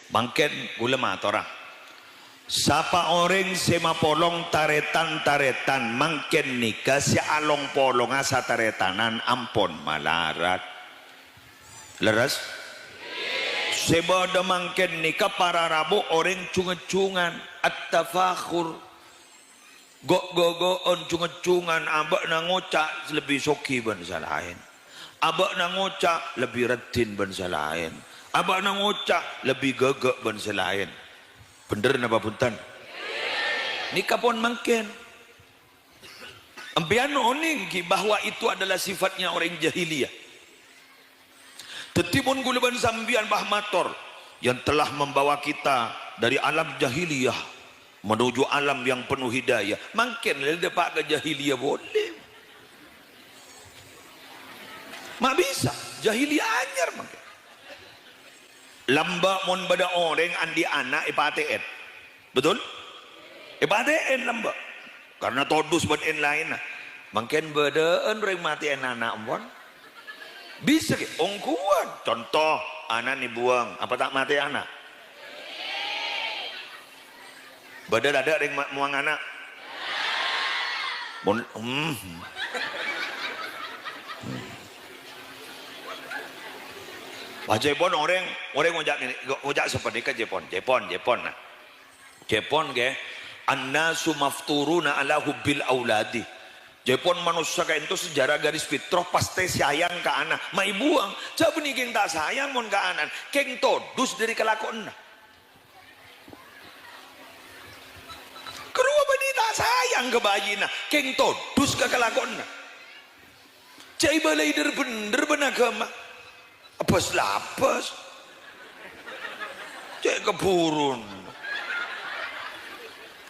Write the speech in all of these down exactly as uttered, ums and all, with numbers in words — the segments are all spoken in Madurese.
Mangkèn kaulâ matora, sapa orèng sè mapolong tarètan-tarètan mangkèn nèka sè along-polonga satarètanan ampon malarat. Lerres? Sè bâdâ mangkèn nèka para rabu orèng jung-ejjungan, at-tafakhur. Ghu'-ghughun, jung-ejjungan, abâ'na ngoca' lebbi soghi bân sè laèn. Abâ'na ngoca' lebbi raddhin bân sè laèn. Abâ'na ngoca' lebbi ghâghâ' bân sè laèn. Bhender napa bhunten? Nèka pon mangkèn. Empèyan onèng ghi bahwa itu adalah sifatnya orang jahiliyah. Dhâddhi, mon kaulâ bân sampèyan pas mator, yang telah membawa kita dari alam jahiliyah menuju alam yang penuh hidayah, mangkèn la dâpa' ka jahiliyah polè. Ma' bisa, jahiliyah anyar mangkèn. Lambâ' mon bâdâ orèng andi' ana' èpatè'è. Betul? Èpatè'è lambâ'. Karena todus bân en-laènna. Mangkèn bâdâ'ân orèng matè'è ana' ampon. Bisa ghi? Ongghuwân. Conto, ana' èbuwâng. Apa ta' matè'è ana'? Bâdâ tadâ' orèng ma-, mowang ana'? Mon, hmm. Wah, jhâ' pon orèng, orèng ngoca' ngènè, ngoca' sapanèka jhâ' pon, jhâ' pon, jhâ' pon, nah. Jhâ' pon, ghi. An-nasu mafturuna ala hubbil auladi. Jhâ' pon manossa ka'dinto secara garis fitrah pastè sayang ka ana'. Ma' èbuwâng, jhâ' bânnè kèng ta' sayang mon ka ana'na, kèng todus dâri kalakowanna. Karowa bânnè ta' sayang ka bhâjina, kèng todus ka kalakowanna. Jhâ' èbâlâi dhâr-bhendhâr bân aghâma. Abâs-labâs. Jhâ' kabhurun.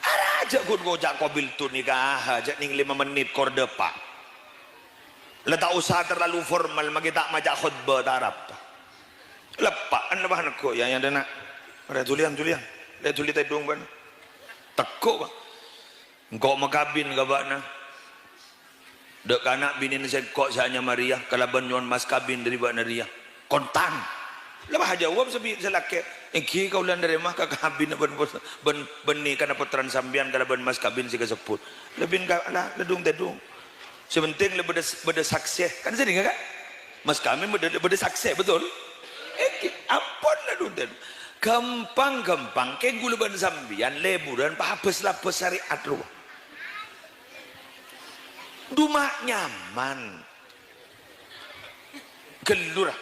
Arajâ ghun ngoca' qabiltu nikaha, jhâ' nèng lèma mennit kor dâpa'. La ta' osa terlalu formal, maghi ta' maca khotbah ta' arapa. Leppa'an la, bâh, neggu', ya, ya, dâna'. Rè, dhuliyân, dhuliyân. Lè dhuli tèdung, bân. Teggu', Pak. Engko' makabin ka bâ'na. Dâ' kana' binèna sèngko' sè anyama rèya, kalabân nyo'on mas kabin dâri bâ'na rèya. Kontan. La, bâh, ajâwâb sè bi-, sè lakè'. Èngghi kaulâ narèma kakabinna bân, bân, bân nèkana pottrana sampèyan kalabân mas kabin sè kasebbhut. La bin ka-, la, la dung-tèdung. Sè pentèng la bâdâ, bâdâ saksè. Kan sè dinga, kan? Mas kabin bâdâ, bâdâ saksè, betul? Èngghi, ampon la dung-tèdung. Ghâmpang-ghâmpang, kèng kaulâ bân sampèyan lèburân pas abâs-labâs sarè'at rowa. Duma nyaman. Ghâllu ra.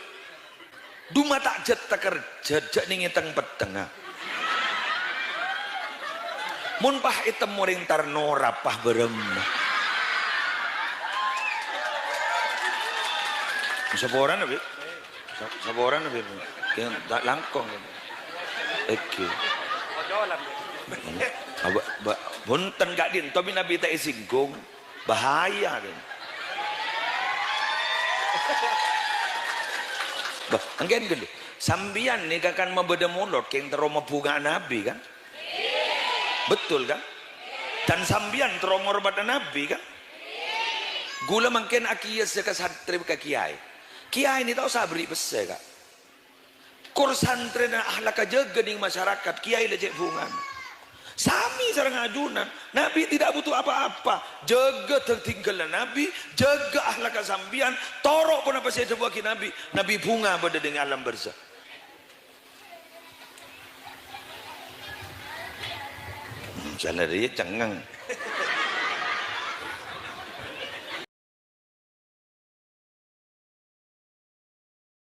Duma ta' jhât-takèrjhât, jhâ' nèng èteng-pettengnga. Mon pas ètemmo orèng tarno, rapa bârâmma. Saporana, Bi? Sa-, saporana, Bi? Kèng ta' langkong. Èngghi. Aba-, ba-, bhunten ka'dinto bi' Nabi ta' èsinggung. Bahaya, kan? Bâh, engghân ghâllu. Sampèyan nèka kan mabâdâ molod, kèng terro mabhunga Nabi, kan? Betul, kan? Dan sampèyan terro ngormat Nabi, kan? Ghulâ mangkèn akiyasa ka santrè ka kèyaè. Kèyaè nè ta' osa aberri' pèssè, Ka'. Kor santrèna ahlakka jâgâ nèng masyarakat, kèyaè la cè' bhungana. Samè sareng ajunan, Nabi tidak butuh apa-apa. Jâgâ tèngghâlâ Nabi, jâgâ ahlakka sampèyan, toro' ponapa sè èdhâbuwâghi Nabi. Nabi bhunga bâdâ nèng alam barzakh. Hmm, sanarèya cengngeng.